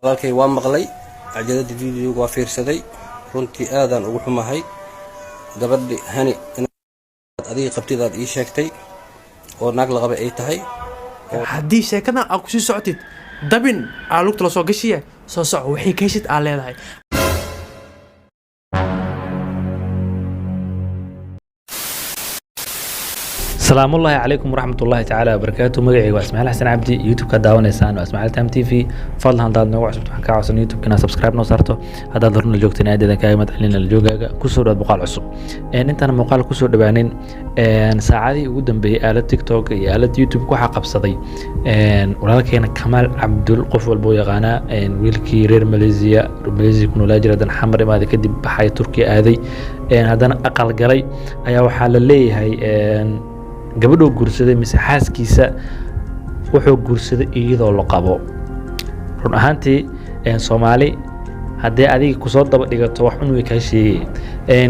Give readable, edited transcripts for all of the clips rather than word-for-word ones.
Walaalkay, waa maqlay cajalada, videoga waa fiirsaday. Runtii aadaan ugu xumahay gabadhi Hani inaad adiga qabtidaad ii sheegtay oo naag la qaba ay tahay. Haddii sheekadan aad kusii socotid, dabin aa lugta lasoo gashiya. Soo soco, waxay ka heshid aa leedahay. Salaamullaahi calaykum waraxmatullaahi tacaala wabarakaatu. Magacayga waa Ismaaciil Xasan Cabdi, YouTube-ka daawanaysaan waa Ismaaciil Time TV. Fadlan, haddaad noogu cusubto, waxaan kaa codsan YouTube inaad subscribe noo saarto. Haddaad horna joogteen, aad kaaga mahadcelina la joogaaga. Kusoo dhawaad muuqaal cusub. Intaan muuqaal kusoo dhawaanin, saacadihii ugu dambeeyey aalad TikTok iyo aalad YouTube waxaa qabsaday walaalkeena Kamaal Cabdul. Qof walba u yaqaanaa, wiilkii reer Malaysia, Malaysia ku noolaa jira, haddana Xamar imaaday, kadib baxay, Turkiya aaday, haddana aqal galay, ayaa waxaa la leeyahay gabadhuu guursaday mise xaaskiisa wuxuu guursaday iyadoo la qabo. Run ahaantii, Soomaali haddii adiga kusoo daba dhigato, wax un way kaa sheegay.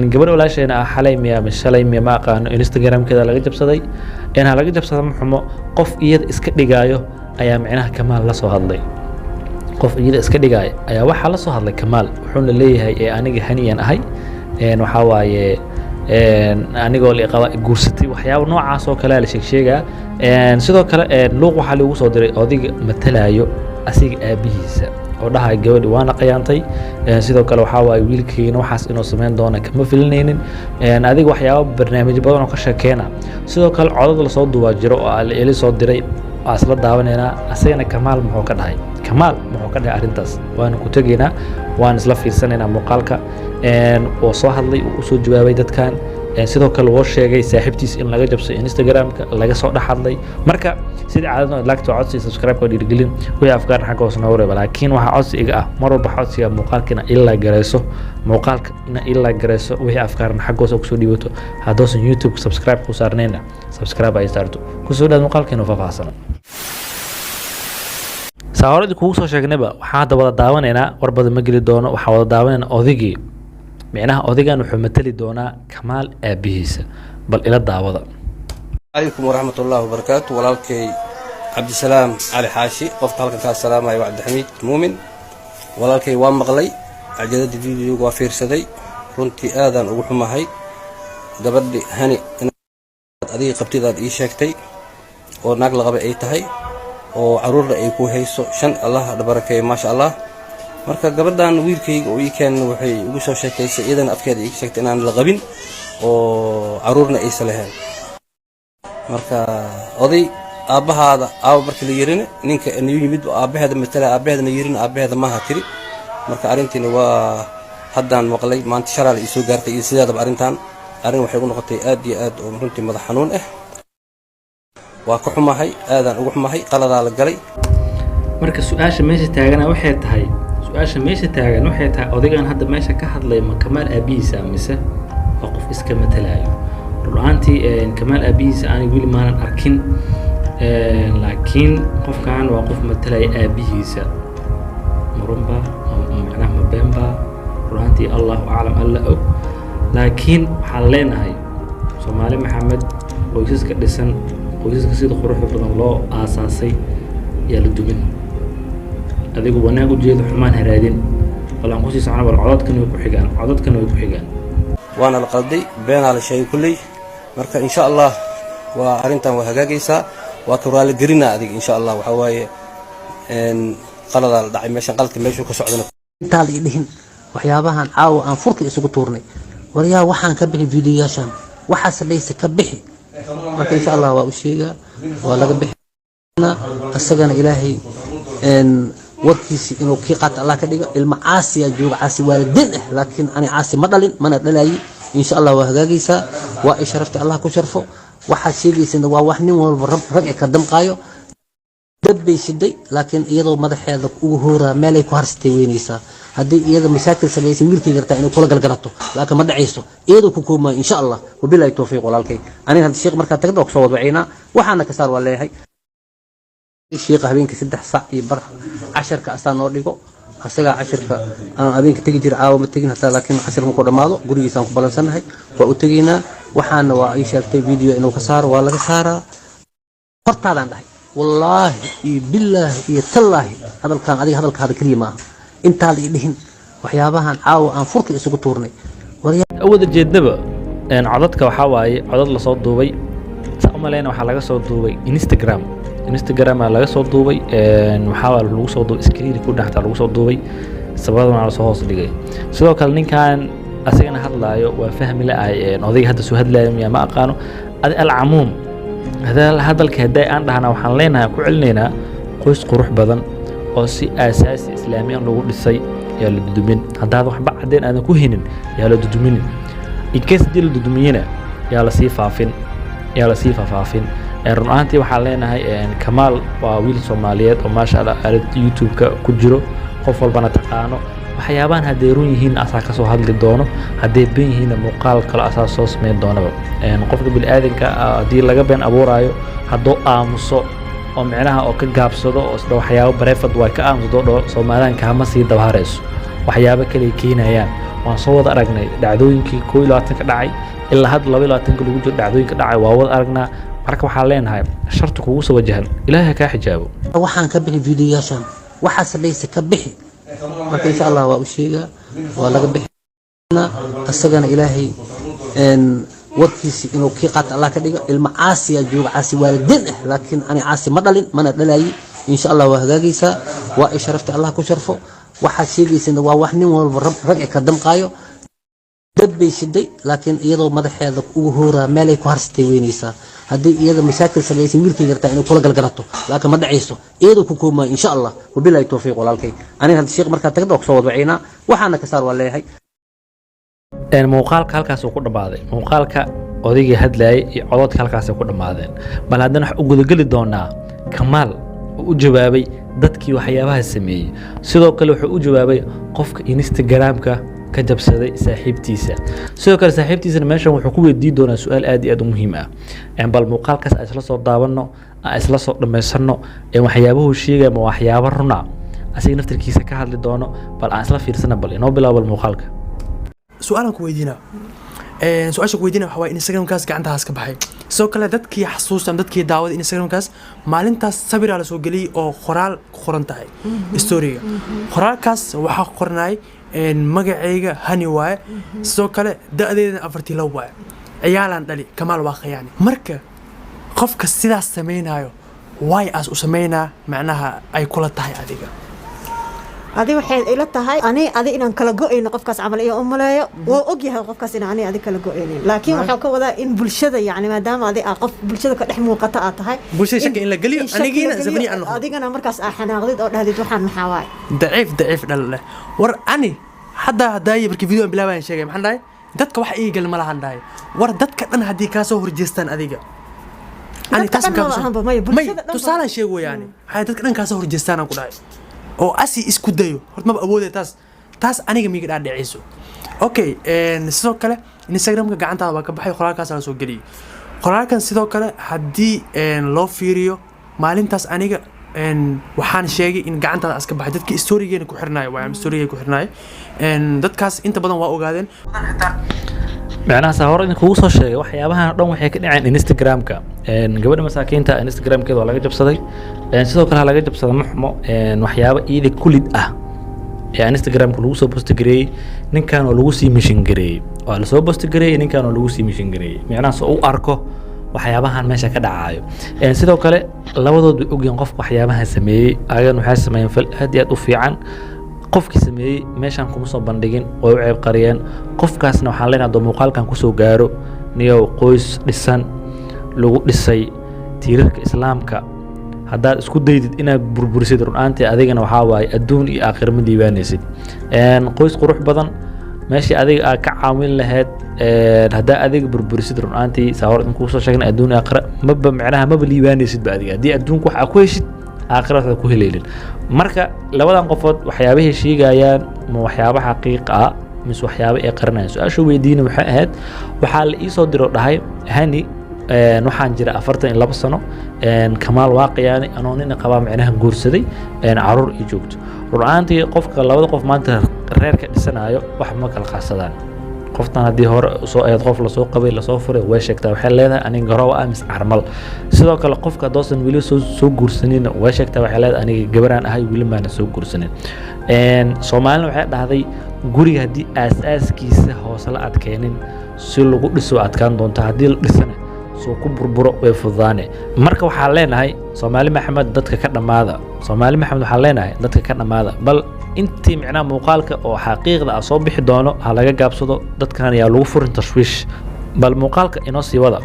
Gabadh walaasheena ah, xalay miya ama shalay miya, ma aqaano, Instagramkeeda laga jabsaday. Ha laga jabsada ma xumo. Qof iyada iska dhigaayo ayaa micnaha Kamaal la soo hadlay. Qof iyada iska dhigaayo ayaa waxaa la soo hadlay Kamaal, wuxuuna leeyahay aniga Haniyaan ahay, waxaa waaye anigoo liqaba guursatay. Waxyaaba noocaas oo kale la sheeg sheegaa. Sidoo kale luuq waxaa lagu soo diray odayga matalayo asiga aabihiisa oo dhahay gabadhi waana qayaantay. Sidoo kale waxaa waaye wiilkeyna waxaas inuu sameyn doona kama filinaynin. Adiga waxyaaba barnaamijyo badan oo ka sheekeena. Sidoo kale codad lasoo duubaa jiro oo la eli soo diray, waa isla daawanaynaa. Asagana Kamaal muxuu ka dhahay? Kamaal muxuu ka dhahay arrintaas? Waana ku tegaynaa, waan isla fiirsanaynaa muuqaalka. Oo soo hadlay, uu usoo jawaabay dadkan. Sidoo kale woo sheegay saaxiibtiis in laga jabsay Instagramka, laga soo dhex hadlay. Marka sida caadadna, like codsi, subscribe ka dhiirigelin. Wixii afkaar xagga hoose noogu reeba. Laakiin waxaa codsi iga ah mar walba codsiga muuqaalka ina ilaa garayso, muuqaalka ina ilaa garayso, wixii afkaarna xagga hoose kusoo dhiibato. Haddoosan YouTube subscribe ku saarnayna, subscribe ay saarto. Kusoo dhawaad muuqaalkeenu faahfaahsano. Saa horadii kugu soo sheegnayba, waxaan hadda wada daawanaynaa, war badan ma geli doono, waxaan wada daawanaynaa odigii. Micnaha odigan wuxuu matali doonaa Kamaal aabihiisa. Bal ila daawada. Calaykum waraxmat ullahi wabarakaatu. Walaalkay Cabdisalaam Cali Xaashi, qofka halkan kaa salaamaya waa Cabdixamiid Muumin. Walaalkay, waa maqlay cajalada, videoga waa fiirsaday. Runtii aadaan ugu xumahay gabadhi Hani inaad adiga qabtidaad ii sheegtay oo naag la qaba ay tahay oo caruurna ay ku hayso shan. Allah barakeeyo, maasha Allah. Marka gabadhan wiilkayga oo ii keenna waxay igu soo sheekaysay, iyadana afkeeda iiga sheegtay inaan la qabin oo caruurna aysa lahayn. Marka oday aabbahaada aaba marka la yirina, ninka niyu yimid aabbaheeda matala, aabbaheedana yirin, aabbaheeda maaha tiri. Marka arrintiina waa haddaan maqlay maanta, shalaa la iisoo gaartay. Iyo sideedaba arrintan arrin waxay u noqotay aad iyo aad oo runtii madax xanuun ah. Waa ka xumahay, aadaan ugu xumahay, qaladaa la galay. Marka su-aasha meesha taagana waxay tahay, su-aasha meesha taagan waxay tahay, odaygan hadda meesha ka hadlay ma Kamaal aabihiisa mise waa qof iska matalayo? Run ahaantii, Kamaal aabihiisa aniga weli maanan arkin, laakiin qofkan waa qof matalaya aabihiisa. Ma runba, macnaha ma beenba? Run ahaantii, Allahu aclam, Alla og. Laakiin waxaan leenahay, Soomaali Maxamed, qoysaska dhisan, qoysaska sida quruxda badan loo aasaasay yaa la dumin. Adigu wanaag u jeedo, xumaan haraadin. Bal aan kusii socno. Bal codadkan way ku xigaan, codadkan way ku xigaan. Waana la qalday, beenaa la sheegay kulley. Marka insha Allah waa arrintan waa hagaagaysaa, waa ka raaligelinaa adiga insha Allah. Waxaa waaye qaladaa la dhacay meeshan, qaladka meeshuu ka socdana. Intaa la dhihin waxyaabahan caawa aan furka isugu tuurnay, waryaa, waxaan ka bixi videoyaashan, waxaas laysa ka bixi. Marka insha Allah waa u sheegaa, waa laga bixi. Isagana Ilaahay warkiisi inuu kii qaato Allah ka dhigo. Ilma caasiyaa jooga, caasi waalidin ah, laakiin ani caasi ma dhalin mana dhalayi. Insha Allah waa hagaagaysaa. Waa ay sharaftay, Allah ku sharfo. Waxaad sheegaysana waa wax nin walba rag ka damqaayo. Dab bay shiday, laakiin iyadoo madaxeeda ugu hooraa meelay ku harsatay weynaysaa. Haddii iyada mashaakil samaysay, wiilkay gartaa inay kula galgalato, laakiin ma dhacayso, iyadoo ku koobmaayo insha Allah. Wabilahi towfiiq. Walaalkay, aniga hadda sheekh markaa tagda waa kusoo wadwacaynaa, waxaana ka saar waa leeyahay. Sheekha habeenka 3 saac iyo bar casharka asaa noo dhigo, asagaa cashirka aan habeenka tegi jira. Caawa ma tegin hataa, laakiin cashir markuu dhammaado gurigiisaan ku ballansanahay, waa u tegaynaa. Waxaana waa ii sheegtay video inuu ka saaro, waa laga saaraa hortaadaan dhahay. Wallaahi iyo billaahi iyo tallaahi, hadalkan adiga hadalkaada keliya maaha. Intaa la dhihin waxyaabahan caawa aan furka isugu tuurnay. Awada jeednaba codadka waxaa waaye codad lasoo duubay. Saa u maleyna waxaa laga soo duubay Instagram. Instagrama laga soo duubay. Waxaa lagu soo duubay screen ku dhexta lagu soo duubay, sabadan lasoo hoos dhigay. Sidoo kale ninkan asagana hadlaayo waa fahmi la-ahay. Odayga hadda soo hadlaayo miyaa? Ma aqaano. Alcamuum hadalka hadday aan dhahna, waxaan leenahay, ku celinaynaa, qoys qurux badan oo si aasaasi islaamiyan lagu dhisay yaa la dudumin. Haddaad waxba caddeyn aadan ku helin, yaa la duduminin. In case haddii la dudumiyena, yaa lasii faafin, yaa lasii faahfaafin. Run ahaantii waxaan leenahay, Kamaal waa wiil Soomaaliyeed oo maasha Allah aalad YouTube-ka ku jiro, qof walbana taqaano. Waxyaabahan hadday run yihiin asaa kasoo hadli doono, hadday ben yihiinna muuqaal kale asaa soo sameyn doonaba. Qofka bini'aadanka haddii laga been abuuraayo, hadduu aamuso oo micnaha oo ka gaabsado oo isdha waxyaabo private waa ka aamusado dho, Soomaalidan kaama sii dabaharayso, waxyaabo kale ay keenayaan. Waan soo wada aragnay dhacdooyinkii 21-ka dhacay ilaa hadda 22-ka lagu jiro. Dhacdooyinka dhacay waa wada aragnaa. Marka waxaan leenahay, sharta kugu soo wajahan Ilaahay ha kaa xijaabo. Waxaan ka bixi fiidiyoyaashan, waxaa samaysa ka bixi. Marka insha Allah waa u sheegaa, waa laga bixi. Isagana Ilaahay warkiisi inuu kii qaato Allah ka dhigo. Ilmo caasiya jooga, caasi waalidiin ah, laakiin ani caasi ma dhalin mana dhalayi. Insha Allah waa hagaagaysaa. Waa ay sharaftay, Allah ku sharfo. Waxaad sheegaysana waa wax nin walba rag ka damqaayo. Dab bay shiday, laakiin iyadoo madaxeeda ugu hooraa meelay ku harsatay weynaysaa. Haddii iyada mashaakil samaysay, wiilkay yartaa inay kula galgalato, laakiin ma dhacayso, iyadoo ku koobmaayo insha Allah. Wabilahi towfiiq walaalkay. Aniga hadda sheekh markaa tagda waa kusoo wadwaciynaa, waxaana ka saar waa leeyahay. Muuqaalka halkaas uu ku dhammaaday. Muuqaalka odaygii hadlayay iyo cododka halkaasay ku dhammaadeen. Bal haddana waxaan u gudageli doonaa Kamaal oo u jawaabay dadkii waxyaabaha sameeyey. Sidoo kale wuxuu u jawaabay qofka Instagramka ka jabsaday saaxiibtiisa. Sidoo kale saaxiibtiisana meeshan wuxuu ku weydiin doonaa su-aal aad iyo aad u muhiim ah. Bal muuqaalkaas aan isla soo daawanno, aan isla soo dhammaysanno. Waxyaabuhu sheegaya ma waxyaabo runa asiga naftirkiisa ka hadli doono? Bal aan isla fiirsana. Bal inoo bilaabo bal muuqaalka. Su-aalaan ku weydiinaa. Su-aasha ku weydiina waxaa waaye, Instagramkaas gacantahaas ka baxay. Sidoo kale dadkii xasuustan, dadkii daawaday Instagramkaas maalintaas, sawiraa la soo geliyey oo qoraal ku qoran tahay storyga. Qoraalkaas waxaa qornay magacayga Hani waaye, sidoo kale da-deedana 42 waaye, ciyaalaan dhali, Kamaal waa khayaani. Marka qofka sidaas samaynayo waay aas u samaynaa, macnaha ay kula tahay adiga? Adi waxay ila tahay ani adi inaan kala go-ayno qofkaas camal iyo u maleeyo. Waa og yahay qofkaas in ani adi kala go-aynin, laakiin waxuu ka wadaa in bulshada, yani maadaama adi aa qof bulshada ka dhex muuqata aad tahay, bulshada shaki in la geliyo, in shaki la anigiina geliyo, zabaniya aan noqdo. Adigana markaas aa xanaaqdid oo dhahdid waxaan maxaa waaye. Daciif daciif dhal leh. War ani hadda hadaayi markii video aan bilaabayan sheegay, maxaan dhahay? Dadka wax ii gal ma lahan dhahay. War dadka dhan haddii kaa soo horjeestaan adiga, ani Dadka taas dhan makaa maba ahanba, maya, may bulshada dhan ba- tusaalaan sheeg weyaani, waxay dadka dhan kaa soo horjeestaan aan ku dhahay oo asi isku dayo, horta maba awoodaya taas. Taas aniga miiga dhaadhicayso. Okay, sidoo kale Instagramka gacantaada waa ka baxay, qoraalkaas la soo geliyey. Qoraalkan sidoo kale haddii loo fiiriyo maalintaas, aniga waxaan sheegay in gacantaada aska baxay. Dadkii storygeena ku xirnayo waay ama storygeyga ku xirnayo, dadkaas inta badan waa ogaadeen. Macnaha saa hore idin kugu soo sheegay, waxyaabahan oo dhan waxay ka dhaceen Instagramka. Gabadha masaakiinta Instagramkeeda waa laga jabsaday. Sidoo kale ha laga jabsada ma xumo. Waxyaabo iyada kulid ah ee Instagramka lagu soo post gareeyey, ninkan oo lagu sii mention gareeyey, waa lasoo post gareeyey, ninkan oo lagu sii mention gareeyey, macnaha soo u arko waxyaabahan meesha ka dhacayo. Sidoo kale labadood bay ogyihiin qofka waxyaabahan sameeyey. Ayagan waxay sameeyeen fal aad iyo aad u fiican. Qofkii sameeyey meeshaan kuma soo bandhigin, way u ceeb qariyeen. Qofkaasna waxaan leenahay, hadduu muuqaalkan kusoo gaaro, niyow, qoys dhisan lagu dhisay tiirarka Islaamka haddaad isku daydid inaad burburisid, run-aantii adigana waxaa waaye adduun iyo aakhira ma diiwaanaysid. Qoys qurux badan meeshii adiga aad ka caawin lahayd, haddaa adiga burburisid, run-aantii saa hor idin soo sheegnay, adduun iyo aakhira maba, macnaha maba liibaanaysid ba adiga. Haddii adduunka wax aad ku heshid, aakhira waxaad ku heleylin. Marka labadan qofood waxyaabahay sheegayaan ma waxyaabo xaqiiq ah mise waxyaabo ay qaranayaan? Su-aasha weydiina waxay ahayd, waxaa la iisoo diro dhahay Hani, waxaan jira 42 sano, Kamaal Waaqiyaani, anoo nin qabaa, micnaha guursaday, caruur iyo joogto. Run ahaantii qofka labada qof maanta reerka dhisanayo wax ma kala qaadsadaan. Qoftan haddii hore soo ahayd qof lasoo qabay, lasoo furay, way sheegtaa, waxay leedahay aniga garoowa ah mise carmal. Sidoo kale qofka haddoosan weli soo guursanin, way sheegtaa, waxay leedahay aniga gabaraan ahay, weli maana soo guursanin. Soomaalina waxay dhahday guriga haddii aas-aaskiisa hoose la adkeenin, si lagu dhiso adkaan doonta, haddii la dhisana soo ku burburo way fududaane. Marka waxaan leenahay Soomaali Maxamed, dadka ka dhammaada. Soomaali Maxamed waxaan leenahay dadka ka dhammaada. Bal intii micnaha muuqaalka oo xaqiiqda ah soo bixi doono, ha laga gaabsado, dadkan yaa lagu furin tashwiish. Bal muuqaalka inoo sii wada.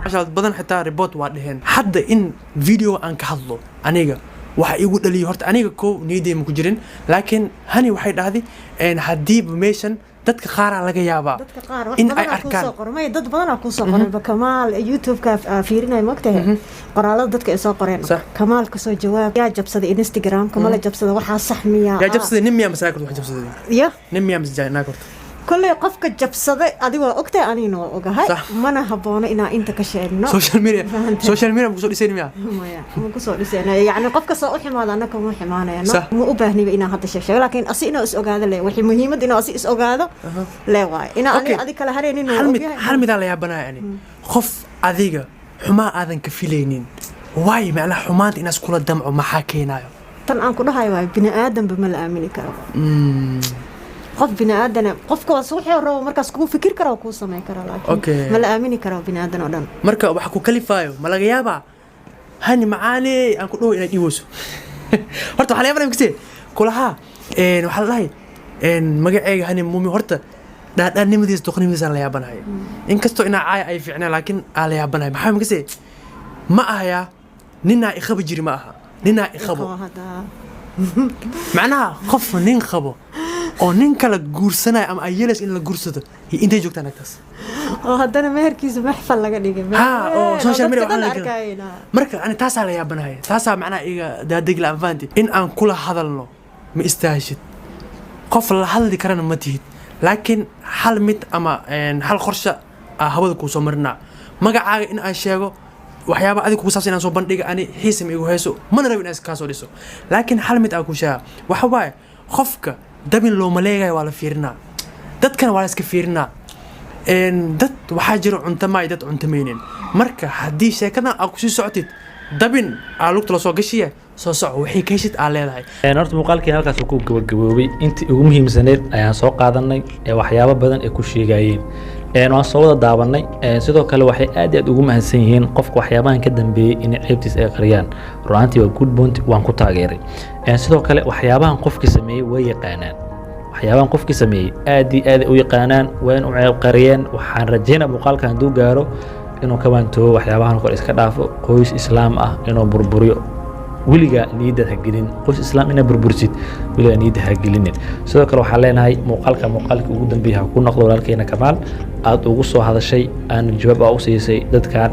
Cashaad badan xitaa report waa dheheen. Hadda in video aan ka hadlo aniga waxa igu dhaliyay, horta aniga kow niyaddayma ku jirin, laakiin Hani waxay dhahday haddiiba meeshan dadka qaaraa laga yaabaa Dadka qaar wax in ay badanaa arkaan. Kuusoo qoray, maya, dad badanaa kuusoo qoray ba. Kamaal YouTube-ka fiirinaya, mogtahay qoraalada dadka ay soo qoreen. Kamaal kasoo jawaab, yaa jabsaday Instagram-ka? Mala jabsada? Waxaa sax miyaa? Yaa jabsaday? Nin miyaa masaakort wax jabsaday? Ya. Nin miyaa mas naag horta? Kolley qofka jabsaday adiga waa ogtahay, anigana waa ogahay. Mana haboono inaan inta ka sheegno. Social media. Fahantay? Social media ma kusoo dhisayn miyaa? Maya, ma kusoo dhisayna. Yacni qof kastoo u ximaado annaka ma ximaanayno. Ma u baahniba inaan hadda sheeg sheego, laakiin asi inuu is ogaado le waxay muhiimad, inuu asi is ogaado le waaye, inaa aniga adi kala haraynin Hal waa mid ogyahay. Hal midaa la yaabanaya ani, qof adiga xumaa aadan ka filaynin, waay macnaha xumaanta inaas kula damco maxaa keenaayo? Tan aan ku dhahayo waaye, bini aadanba ma la aamini karo. Qof bini aadana, qofka waa wuxuu rabo markaas kugu fikir kara oo kuu samayn kara, laakiin ma la aamini karo bini aadan oo dhan. Marka waxa ku kalifaayo, ma laga yaabaa Hani macaane aan ku dhaho inaad dhiweyso? Horta waxaa la yaabanaya makase kulahaa waxaa la dhahay magaceyga Hani Muumi. Horta dhaadhaannimadiisa, doqnimadiisa aan la yaabanahay, inkastoo inaa caaya ay fiicnaan, laakiin aan la yaabanahay. Maxaa makase ma ahayaa ninaa iqabi jiri, ma aha ninaa iqabo. Qabo hadda. Macnaha qof nin qabo oo nin kala guursanayo ama ay yeelays in la guursado iyo intay joogtaan agtaas. Oo haddana meherkiisa maxfal laga dhigay. Ha, oo social media dadka dhan waxaa la arkayna. Marka ani taasaa la yaabanahay, taasaa macnaha iga daadegi la anfahanti in aan kula hadalno. Ma istaahishid, qof la hadli karana ma tihid, laakiin hal mid ama hal qorshe aa hawada kuu soo marinaa: magacaaga in aan sheego, waxyaaba adiga kugu saabsan inaan soo bandhiga. Ani xiisa ma igu hayso, mana rabo inaan kaa soo dhiso, laakiin hal mid aan kuu sheega waxa waaye: qofka dabin looma leegayo, waa la fiirinaa, dadkana waa la iska fiirinaa. Dad waxaa jira cunto maay, dad cunto maynin. Marka haddii sheekadan aad kusii socotid, dabin aa lugta lasoo gashiya, soo soco, waxay ka heshid aa leedahay. Horta muuqaalkii halkaas uu ku gabagaboobay. Intii ugu muhiimsaneyd ayaan soo qaadanay ee waxyaabo badan ay ku sheegayeen. Waan soo wada daawanay. Sidoo kale waxay aad iyo aad ugu mahadsan yihiin qofka waxyaabahan ka dambeeyey inay ceebtiisa ay qariyaan. Runaantii waa good point, waan ku taageeray. Sidoo kale waxyaabahan qofkii sameeyey way yaqaanaan, waxyaabahan qofkii sameeyey aad iyo aad ay u yaqaanaan, wayna u ceeb qariyeen. Waxaan rajeynaa muuqaalkan hadduu gaaro inuu ka waantoobo waxyaabahan kale, iska dhaafo qoys Islaam ah inuu burburiyo. Weligaa niyaddaad ha gelin qoys Islaam inaad burburisid, weligaa niyadda ha gelinin. Sidoo kale waxaan leenahay muuqaalka muuqaalkii ugu dambeeyay ha ku noqdo walaalkeena Kamaal aad ugu soo hadashay, aana jawaab aa u siisay dadkan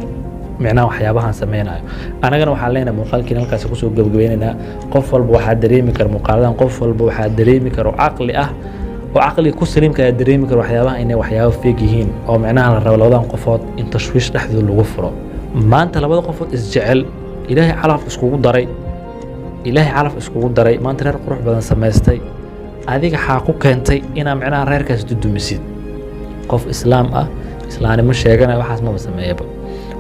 micnaha waxyaabahan sameynayo. Anagana waxaan leenahay muuqaalkiina halkaas kusoo gabagabeynaynaa. Qof walba waxaa dareemi kara muuqaaladan, qof walba waxaa dareemi kara oo caqli ah oo caqliga ku saliimka ayaa dareemi kara waxyaabaha inay waxyaabo fake yihiin, oo micnaha la rabo labadan qofood in tashwiish dhexdooda lagu furo. Maanta labada qofood isjecel, Ilaahay calaf iskugu daray, Ilaahay calaf iskugu daray, maanta reer qurux badan samaystay, adiga xaa ku keentay inaa micnaha reerkaas dudumisid? Qof Islaam ah, islaamnimo sheeganaya, waxaas maba sameeyaba.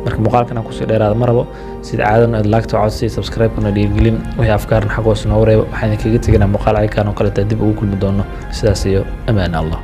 Marka muuqaalkan aan kusii dheeraada ma rabo. Sida caadana aad laagta codsi, subscribe-kuna dhiirigelin, wixii afkaarna xag hoose noogu reeba. Waxaan idinkaga teganaa muuqaal caynkaan oo kaleeta dib ugu kulmi doono. Sidaas iyo amaan Allah.